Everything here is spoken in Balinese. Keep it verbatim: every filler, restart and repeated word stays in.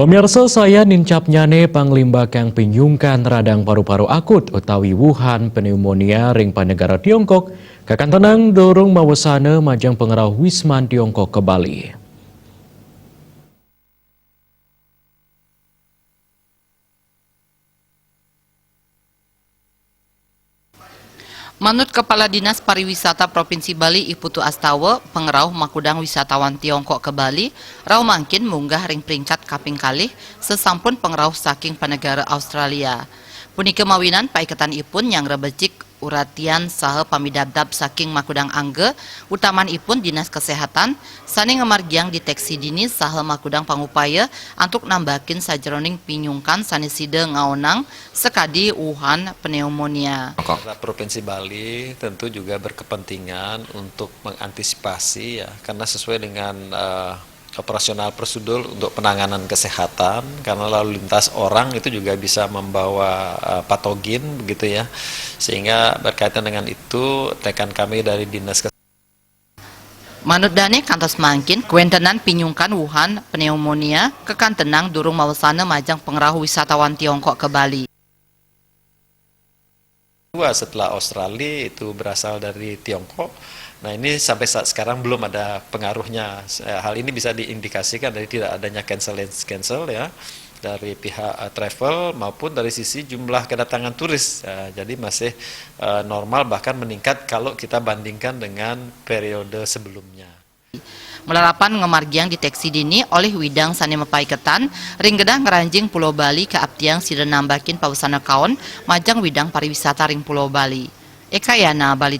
Pemirsa, saya nincapnyane panglimbakan pinyungkan radang paru-paru akut utawi Wuhan pneumonia ring panegara Tiongkok, kakantenang durung mawesana majeng pangrauh Wisman Tiongkok ka Bali. Manut Kepala Dinas Pariwisata Provinsi Bali, I Putu Astawa, pangrauh makudang wisatawan Tiongkok ka Bali rauh mangkin munggah ring peringkat kaping kalih sasampun pangrauh saking panegara Australia. Punika mawinan paiketan ipun nyanggra becik uratian saha pamidabdab saking makudang angga, utaman ipun Dinas Kesehatan, sane ngamargiang deteksi dini saha makudang pangupaya antuk nambakin sajeroning pinyungkan sane sida ngaonang sakadi Wuhan pneumonia. Provinsi Bali tentu juga berkepentingan untuk mengantisipasi, ya, karena sesuai dengan, eh, operasional prosedur untuk penanganan kesehatan, karena lalu lintas orang itu juga bisa membawa, eh, patogen begitu, ya, sehingga berkaitan dengan itu rekan kami dari Dinas Kes- Manut dane kantos mangkin, kawentenan pinyungkan Wuhan pneumonia kakantenang durung mawesana majeng pangrauh wisatawan Tiongkok ka Bali. Dua setelah Australia itu berasal dari Tiongkok. Nah, ini sampai saat sekarang belum ada pengaruhnya. Eh, hal ini bisa diindikasikan dari tidak adanya cancel, cancel, ya, dari pihak, eh, travel maupun dari sisi jumlah kedatangan turis. Eh, jadi masih, eh, normal, bahkan meningkat kalau kita bandingkan dengan periode sebelumnya. Malarapan ngamargiang deteksi dini olih widang sane mapaiketan ring genah ngranjing Pulo Bali kaaptiang sida nambakin pawesana kaon majeng widang pariwisata ring Pulo Bali. Eka Yana, Bali.